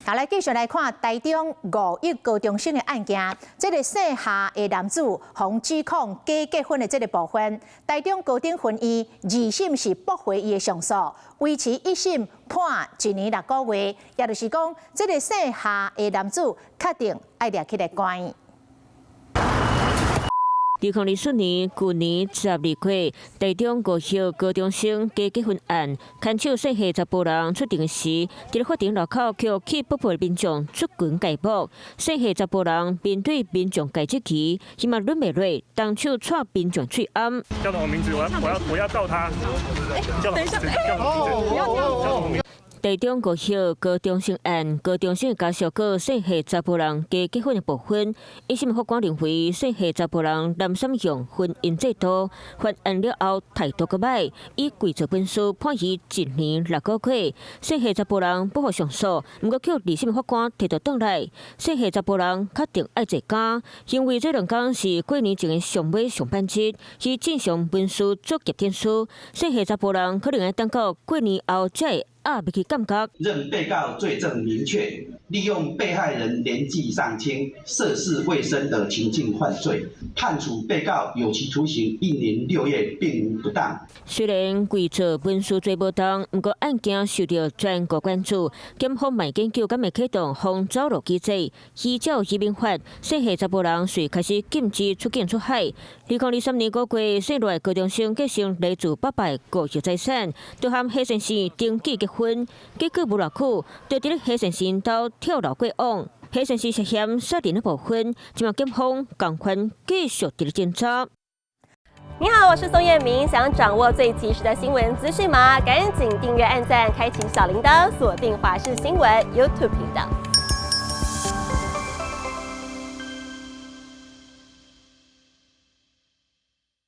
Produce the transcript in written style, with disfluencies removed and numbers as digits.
好，來繼續來看台中五億高中生的案件。這个姓夏的男子，予指控假結婚的這个部分，台中高等分院二審是駁回伊的上訴，維持一審判一年六個月，也就是講，這个姓夏的男子確定愛掠起來關。2024年舊年12月，台中五億高中生假結婚案，牽手姓夏查埔人出庭時，佇咧法庭外口予氣噗噗的民眾出拳共撲。姓夏查埔人面對民眾共質疑，伊嘛忍袂落，動手掣民眾喙罨。叫什麼名字？我要我要我要告他。等一下，叫什麼名字？台中五億高中生案，高中生家屬告姓夏查埔人假結婚的部分，一審法官認為姓夏查埔人濫使用婚姻制度，犯案了後態度閣䆀，以偽造文書判伊一年六個月。姓夏查埔人不服上訴，毋過予二審法官提著轉來，姓夏查埔人確定愛坐監，因為這兩工是過年前的上尾上班日，伊正常文書做協定書，姓夏查埔人可能愛等到過年後才會壓入去感覺。認被告罪證明確，利用被害人年紀尚輕、涉世未深的情境犯罪，判處被告有期徒刑一年六月，並無不當。雖然偽造文書罪無當，毋過案件受到全國關注，檢方嘛研究敢會啟動防走路機制，依照移民法，姓夏查埔人遂開始禁止出境出海。2023年5月，姓賴高中生繼承來自爸爸五億財產，就和何先生登記結婚，結果無偌久，就佇咧何先生兜跳樓過往。何先生涉嫌殺人的部分，這馬檢方仝款繼續佇咧偵查。你好，我是宋燕明，想掌握最及時的新聞資訊嗎？趕緊訂閱、按讚、開啟小鈴鐺，鎖定華視新聞 YouTube 頻道。